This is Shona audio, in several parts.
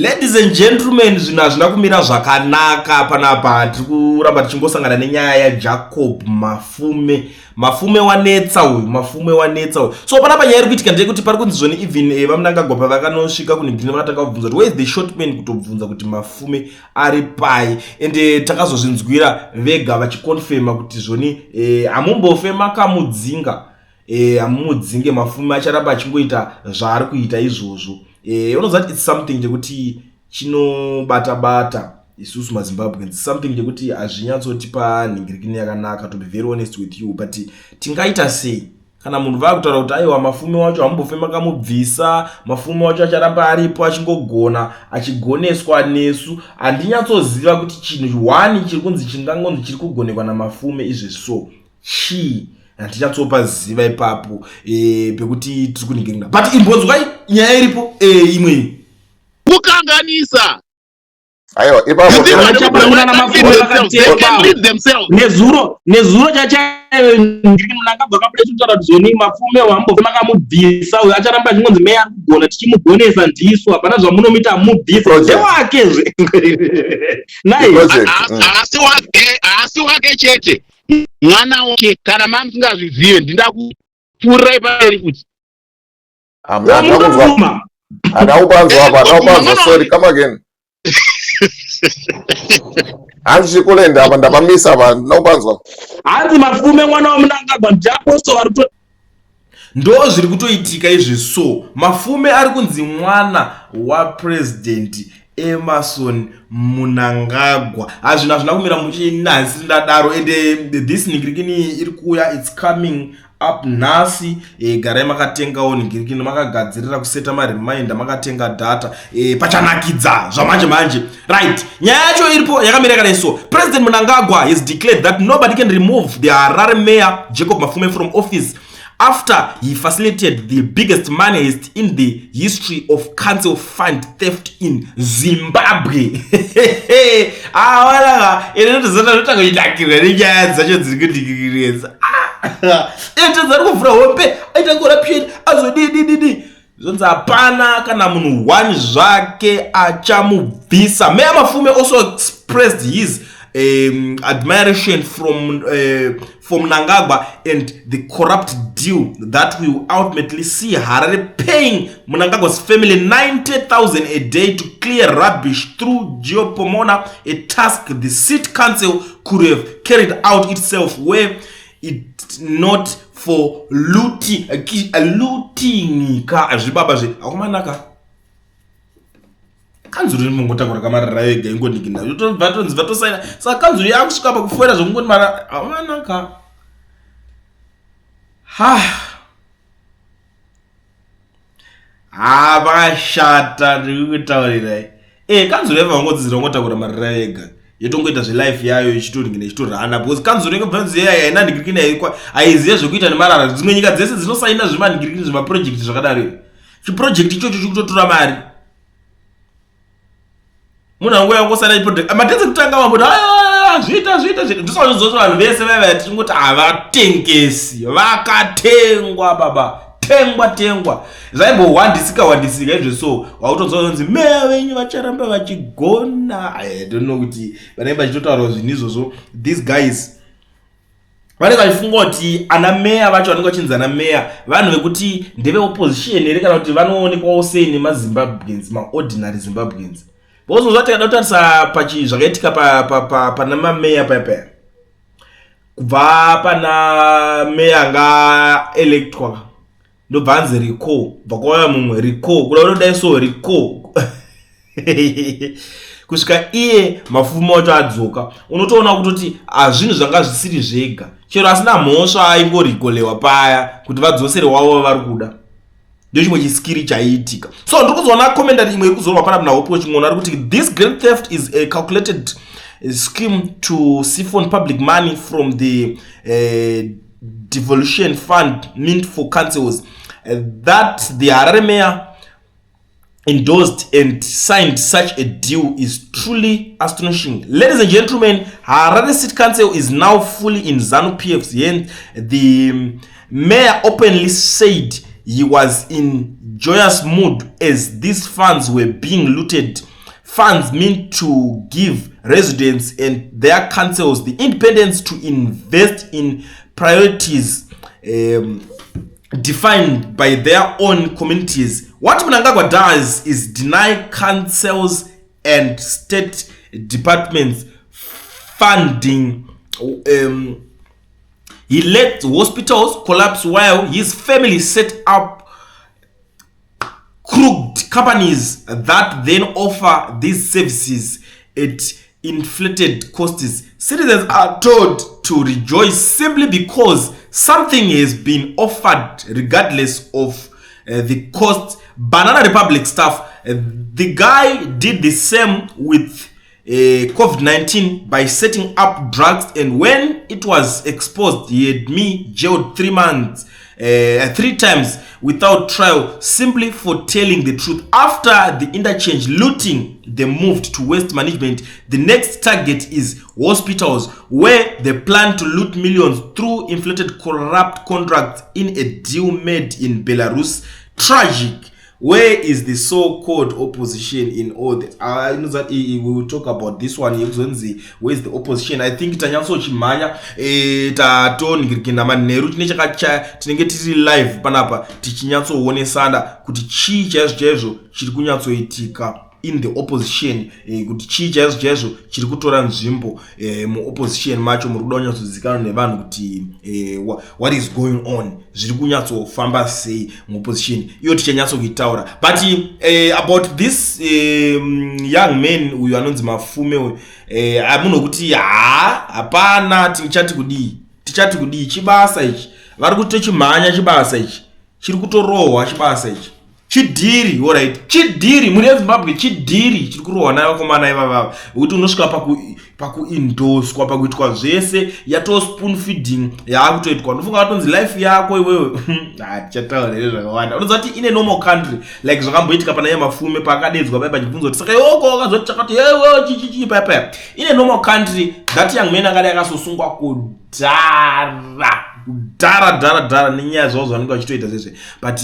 Ladies and gentlemen, zvinhu hazvina kumira zvakanaka panapa. Tiri kuramba tichingosangana nenyaya yaJacob Mafume. Mafume wanetsa uyu, Mafume wanetsa uyu. So panapa nyaya iri kuitika ndeyekuti pari kunzi zvoni even vaMnangagwa pavakanosvika kunigrini vakatanga kubvunza kuti where is the short man, kutobvunza kuti Mafume ari pai. And takazozvinzwira vega vachikonfema kuti zvoni hamumbofe makamudzinga, hamumudzinge Mafume, acharamba achingoita zvaari kuita izvozvo. Unoziva kuti it's something chekuti chinobata bata isusu maZimbabweans, something chekuti hazvinyatsotipa nhingirikini yakanaka, to be very honest with you. But tingaita sei kana munhu vakutaura kuti aiwa, Mafume wacho hamumbofe makamubvisa, Mafume wacho acharamba aripo achingogona, achigoneswa nesu? Handinyatsoziva kuti chinhu one chiri kunzi chingangonzi chiri kugonekwa naMafume izvezvi so chii. Handinyatsopaziva ipapo pekuti tiri kuningirina, but imbonzwai nyaya iripo imwe. Kukanganisa. Aiwa, ipapo. Nezuro chachandiri Mnangagwa kabuda chitaura kuti zoni Mafume wambofe makamubvisa uyo, acharamba achingonzi meya ari kugona, tichimugonesa ndisu, hapana zvamunomuita, mubvise, ndewakezve nai. Haasi wake chete, mwana wake. Kana mamusingazvizive, ndindakupfuurirai pamberi futi. Hana kupanzwa apa, hana kupanzwa. Sorry, come again. Hanzi chikulenda apa, ndapamisa apa, ndina kupanzwa. Hanzi Mafume mwana waMnangagwa, ndiaposto vari. Ndo zviri kutoitika izvi. So Mafume ari kunzi mwana waPresident Emmerson Mnangagwa. Hazvinhu hazvina kumira muchinhasi, ndadaro. Ende this ningirikini iri kuuya, it's coming up nhasi. Garai makatengawo ningirikini, makagadzirira kuseta mareminder, makatenga data, pachanakidza zvamanje manje. Right, nyaya yacho iripo yakamira yakadai. So President Mnangagwa has declared that nobody can remove the Harare mayor Jacob Mafume from office after he facilitated the biggest money heist in the history of council fund theft in Zimbabwe. Awanaka ine notozota notanga kuinakirwa nenyaya dzacho dziri kundikiriredza ende dzari kuvhura hombe, aita corruption, azodidididi. Zvonzi hapana kana munhu one zvake achamubvisa. Mayor Mafume also expressed his admiration from for Mnangagwa and the corrupt deal that will ultimately see Harare paying Mnangagwa's family 90,000 a day to clear rubbish through Geo Pomona, a task the city council could have carried out itself were it not for looting. Looting ka zvibaba zve akumanaka kanzuro rinongotakura kamarara ega ingonikina, vatonzi vatosaina. Saka kanzuro yakusvika pakufoira zvokungoti mara amanaka ha ha vakashata. Ndiri kutaurirai, kanzuro yabva vangodzidzira kungotakura marara ega, yotongoita zvelife yayo ichitoringina ichitorana, because kanzuro ingobvanzi yayo haina ndigirikini, haizive zvekuita nemarara. Dzimwe nyika dzese dzinosaina zvemandigirikini, zvemaprojekti zvakadaro. Chiprojekti ichocho chikutotora mari, munhu anguya angosana chiproject. Matedze kutanga vamboti zviita zviita zviita, ndisazvozoti vanhu vese vaiva tichingoti havatengesi, vakatengwa baba, tengwa tengwa, zvaimbohwandisika hwandisika izvo. So wakutonzwa zonzi meya venyu vacharamba vachigona. I don't know kuti vanenge vachitotaura zvinhu izvozvo. These guys vanenge vachifunga kuti ana meya vacho vanenge vachinzi ana meya vanhu vekuti ndeve opposition here, kana kuti vanoonekwawo sei nemaZimbabweans, maordinary Zimbabweans? Because zva tikada kutarisa pachi zvakaitika pana mameya paya, kubva pana meya anga electwa, ndobva anzi recall, bva kwauya mumwe, recall, kuda kutodai so recall, kusvika iye Mafume wacho adzoka. Unotoona kutoti hazvinhu zvanga zvisiri zvega, chero asina mhosva aingorikolewa paya kuti vadzosere wavo vavari kuda. Ndo chimwe chiskiri chaiitika. So ndiri kuzoona commentary imwe iri kuzorwa panapa naHope Ching'ono, ari kuti this great theft is a calculated scheme to siphon public money from the devolution fund meant for councils. That the Harare mayor endorsed and signed such a deal is truly astonishing. Ladies and gentlemen, Harare City Council is now fully in ZANU PF's hand. The mayor openly said he was in joyous mood as these funds were being looted. Funds meant to give residents and their councils the independence to invest in priorities defined by their own communities. What Mnangagwa does is deny councils and state departments funding. He let hospitals collapse while his family set up crooked companies that then offer these services at inflated costs. Citizens are told to rejoice simply because something has been offered, regardless of the cost. Banana Republic stuff. The guy did the same with COVID-19 by setting up drugs, and when it was exposed, he had me jailed 3 months, three times without trial, simply for telling the truth. After the interchange looting, they moved to waste management. The next target is hospitals, where they plan to loot millions through inflated corrupt contracts in a deal made in Belarus. Tragic. Where is the so-called opposition in all this? I know that we will talk about this one yekuzonzi where is the opposition. I think tanyatsochimhanya, tatonhingirikina manheru tine chakacha tinenge tiri live panapa tichinyatsoonesana kuti chii chaizvo chaizvo chiri kunyatsoitika in the opposition, kuti chii chaizvo chaizvo chiri kutora nzvimbo muopposition macho muri kuda kunyatsozivikanwa nevanhu kuti what is going on, zviri kunyatsofamba sei muopposition iyo tichanyatsokuitaura. But about this young man uyu anonzi Mafume uyu, munhu wekuti ha, hapana tichati kudii, tichati kudii, chibasa ichi vari kutochimhanya, chibasa ichi chiri kutorohwa, chibasa ichi chidhiri. Alright, chidhiri, mhuri yeZimbabwe, chidhiri chiri kurohwa navakomana ivavava wekuti unosvika pakuindoswa, pakuitwa zvese, yato spoon feeding yaakutoitwa. Unofunga vatonzi life yako iwewe, tichataura here zvakawanda. Unoziva kuti ine normal country, like zvakamboitika pana yeMafume paakadedzwa pai pachibvunzwa kuti saka iwoko wakazoti chakati yewe chichichi paya. Ine normal country, that young man akadai akasosungwa kudhara kudhara dhara dhara nenyaya zvavo zvanenge vachitoita zvezve, but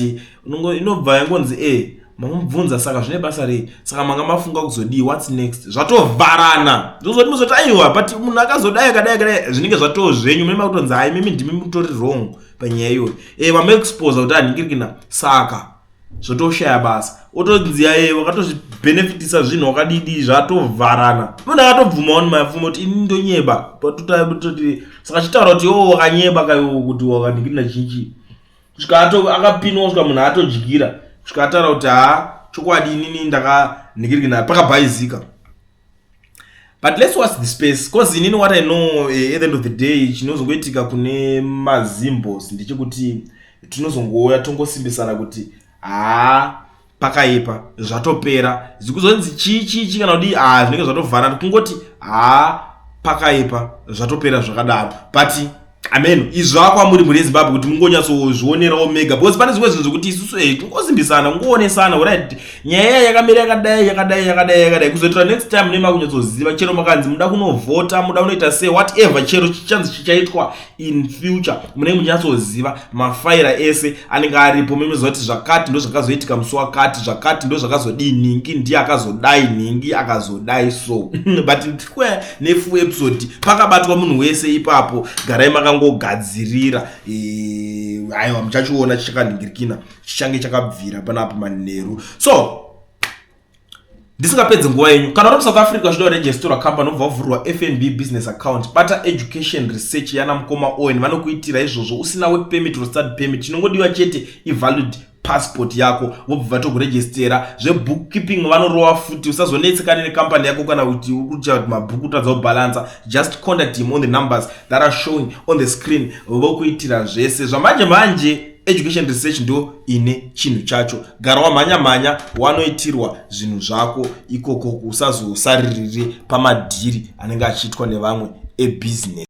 inobva yangonzi mamubvunza saka zvine basa rei, saka manga mafunga kuzodii, what's next, zvatovharana. Ndozoti muzoti aiwa, but munhu akazodai akadai akadai, zvinenge zvatoo zvenyu mune makutonzi hai, mimi ndimi mutori wrong panyaya iyoyo. Vamuexposa kuti anhingirikina, saka zvotoshaya basa, otonzi aye wakatozvibhenefitisa zvinhu wakadidi, zvatovharana. Munhu akatobvumawo nemapfumo kuti ini ndonyeba, toti saka chitaura kuti iwo wakanyeba kaiwo kuti wakanhingirina chichi, kusvika akapinwa, kusvika munhu atodyira, kusvika ataura kuti haa, chokwadi inini ndakanhingirikina, pakabhaizika. But let's watch the space, 'cause inini what I know, at the end of the day, chinozongoitika kune maZimbos ndechekuti tinozongouya tongosimbisana kuti haa, pakaipa, zvatopera, zikuzonzi chii chii chii kana kudii, haa, zvinenge zvatovharana, kungoti haa, pakaipa, zvatopera zvakadaro. But amen, izvi zvakwamuri, mhuri yeZimbabwe, kuti mungonyatsozvionerawo mega, because pane zvimwe zvinhu zvokuti isusu tingosimbisana, kungoonesana, right, nyaya iya yakamira yakadai yakadai yakadai yakadai, kuzoitira next time mune makunyatsoziva. Chero makanzi muda kunovhota, muda kunoita sei, whatever, chero chichanzi chichaitwa in future, munenge muchinyatsoziva mafaira ese anenge aripo, memeziva kuti zvakati ndo zvakazoitika musi wakati, zvakati ndo zvakazodii, nhingi ndiye akazodai, nhingi akazodai. So but ndikuya nefull episode pakabatwa munhu wese ipapo. Garai makangogadzirira. Aiwa, muchachiona chichakanhingirikina, chichange chakabvira panapa manheru. So ndisingapedze nguva yenyu, kana uri muSouth Africa uchida kuregisterwa company, ubva wavhurirwa FNB business account, bata Education Research yana mukoma Owen, vanokuitira izvozvo usina work permit or study permit. Chinongodiwa chete ivalid passport yako, vobva vatokurejistera. Zvebookkeeping vanorova futi, usazonetsekane nekambani yako kana kuti uri kuita kuti mabhuku utadza kubhalansa. Just contact him on the numbers that are showing on the screen, vokuitira zvese zvamanje manje. Education Research ndo ine chinhu chacho. Gara wamhanya mhanya wanoitirwa zvinhu zvako ikoko, usazosaririre pamadhiri anenge achiitwa nevamwe ebhizinesi.